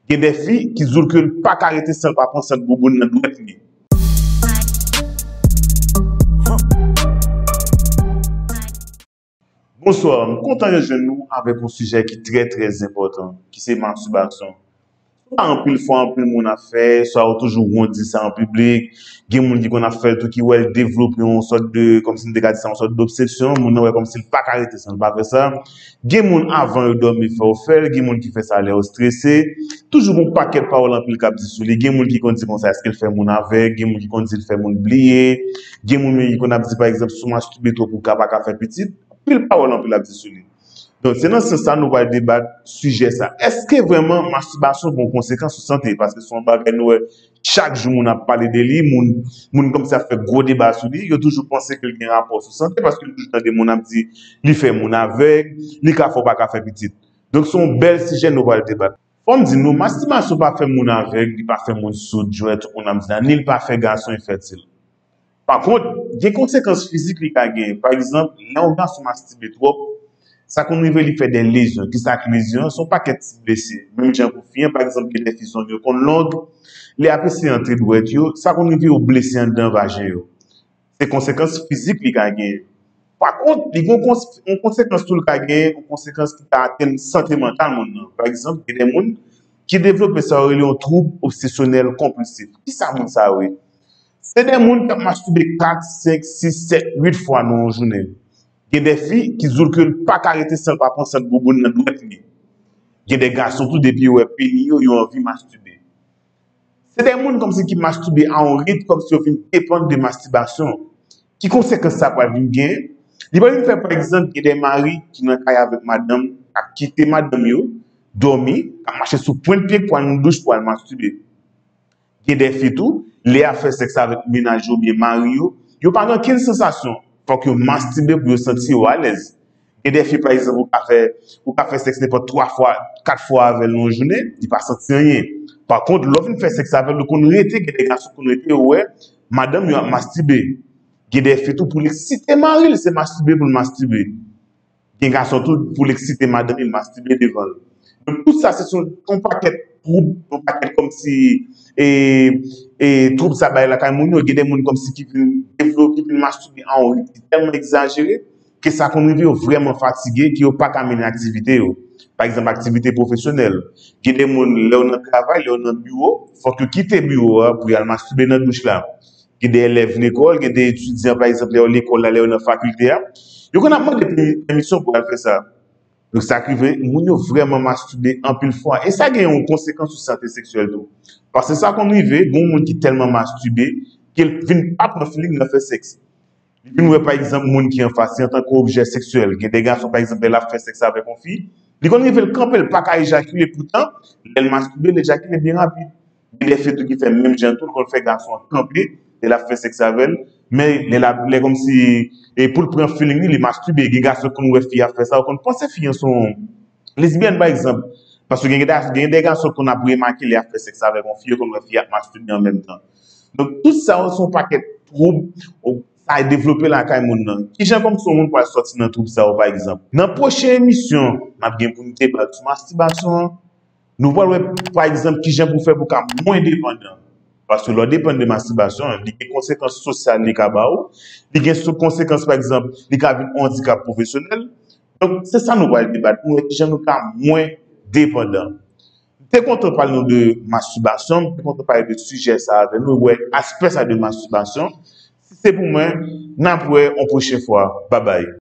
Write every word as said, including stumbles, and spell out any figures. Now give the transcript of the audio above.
Gen de fi ki di w ke l pa ka rete san l pa pran sant bouboun nan dwèt li. Bonswa, m kontan rejwenn nou avèk yon sijè ki trè, trè enpòtan, ki se mastibasyon. Sa anpil fwa, anpil moun ap fè, swa yo toujou wondi sa an piblik. Gen moun ki konn ap fè l tou, ki wè l devlope yon sòt de, kòmsi m te ka di sa, yon sòt d'obsession. Moun nan wè kòmsi l pa ka rete san l pa fè sa. Gen moun, avan yo dòmi, fè yo fè l. Gen moun ki fè sa lè yo strese. Toujou gon pakèt pawòl anpil k ap di sou li. Gen moun ki konn di konsa, èske l fè moun avèg? Gen moun ki konn di l fè moun bliye. Gen moun menm ki konn ap di, pa egzanp, si w mastibe twòp, ou ka pa ka fè pitit. Anpil pawòl anpil ap di sou li. Donk, se nan sans sa nou pral debat sijè sa. Èske vrèman mastibasyon gen konsekans sou sante? Paske se yon bagay nou wè chak jou moun ap pale de li, moun, moun kòmsi ap fè gwo deba sou li, yo toujou panse ke l gen rapò sou sante, paske nou toujou tande moun ap di li fè moun avèg, li ka fè w pa ka fè pitit. Donk, se yon bèl sijè nou pral debat. Fò m di nou, mastibasyon pa fè moun avèg, li pa fè moun soud, jan tout moun ap di la, ni l pa fè gason enfètil. Pa kont, gen konsekans fizik li ka genyen. Pa egzanp, lè yon gason mastibe twòp, sa konn rive li fè de lezyon. Kisa k lezyon an? Se yon pakèt ti blesi. Menm jan pou fi an, pa egzanp, gen de fi zong yo konn long, lè y ap eseye antre dwèt yo, sa konn rive yo blese anndan vajen yo. Se konsekans fizik li ka genyen. Pa kont, li gen yon kons-, yon konsekans tou l ka genyen, yon konsekans ki ka atenn sante mantal moun nan. Pa egzanp, gen de moun ki devlope sa yo rele yon twoub obsesyonèl konpilsif. Kisa moun sa yo ye? Se de moun k ap mastibe kat, senk, sis, sèt, uit fwa nan yon jounen. Gen de fi ki di w ke l pa ka rete san l pa pran sant bouboun nan dwèt li. Gen de gason tou, depi yo wè peni yo, yo anvi mastibe. Se de moun kòmsi ki mastibe a yon ritm, kòmsi yo vin depann de mastibasyon. Ki konsekans sa pral vin genyen? Li pral vin fè, pa egzanp, gen de mari ki nan kay avèk madanm, k ap kite madanm yo dòmi, k ap mache sou pwent pye pou al nan douch pou al mastibe. Gen de fi tou, lè y ap fè sèks avèk mennaj yo oubyen mari yo, yo pa gen okenn sansasyon. Fòk yo mastibe pou yo santi yo alèz. Gen de fi, pa egzanp, ou ka fè, ou ka fè sèks nenpòt twa fwa, kat fwa avè l nan yon jounen, li pa santi anyen. Pa kont, lè w fin fè sèks avè l, ou konn rete, gen de gason konn rete, yo wè madanm yo ap mastibe. Gen de fi tou, pou l eksite mari l, se mastibe pou l mastibe. Gen gason tou, pou l eksite madanm li, l mastibe devan l. Donk, tout sa, se yon, yon pakèt twoub, yon pakèt kòmsi, e, e, twoub sa bay lakay moun yo. Gen de moun kòmsi ki vin devlope, ki vin mastibe a yon ritm ki tèlman egzajere, ke sa konn rive yo vrèman fatige, ke yo pa ka mennen aktivite yo. Pa egzanp, aktivite pwofesyonèl. Gen de moun, lè yo nan travay, lè yo nan biwo, fòk yo kite biwo a pou y al mastibe nan douch la. Gen de elèv lekòl, gen de etidyan, pa egzanp, lè yo lekòl la, lè yo nan fakilte a, yo konn ap mande pèmi-, pèmisyon pou al fè sa. Donk, sa k rive, moun yo vrèman mastibe anpil fwa. E sa gen yon konsekans sou sante seksyèl tou. Paske sa konn rive, gen moun ki tèlman mastibe, ke l vin pa pran feeling nan fè sèks. Li vin wè, pa egzanp, moun ki anfas li antanke objè seksyèl. Gen de gason, pa egzanp, lè l ap fè sèks avèk yon fi, li konn rive l kanpe, l pa ka ejakile, poutan, lè l mastibe, l ejakile byen rapid. Gen de fi tou ki fè menm jan tou, l konn fè gason an kanpe, lè l ap fè sèks avè l, men lè l ap, lè kòmsi, e pou l pran feeling li, li mastibe. Gen gason konn wè fi ap fè sa, yo konn panse fi an se yon lesbyèn, pa egzanp. Paske gen, gen de gason konn ap remake lè ap fè sèks avèk yon fi, yo konn wè fi ap mastibe an menm tan. Donk, tout sa yo se yon pakèt twoub, ou, sa devlope lakay moun nan. Kijan kòmsi yon moun pral sòti nan twoub sa yo, pa egzanp? Nan pwochen emisyon, n ap gen pou n debat sou mastibasyon an. Nou pral wè, pa egzanp, kijan pou fè pou ka mwen depandan. Paske lè w depann de mastibasyon, li gen konsekans sosyal li ka ba ou, li gen sou konsekans, pa egzanp, li ka vin yon andikap pwofesyonèl. Donk, se sa nou pral debat, pou wè kijan nou ka mwen depandan. M te kontan pale nou de mastibasyon, m te kontan pale de sijè sa avè nou, wè aspè sa de mastibasyon. Si se pou mwen, n ap wè yon pwochen fwa. Babay.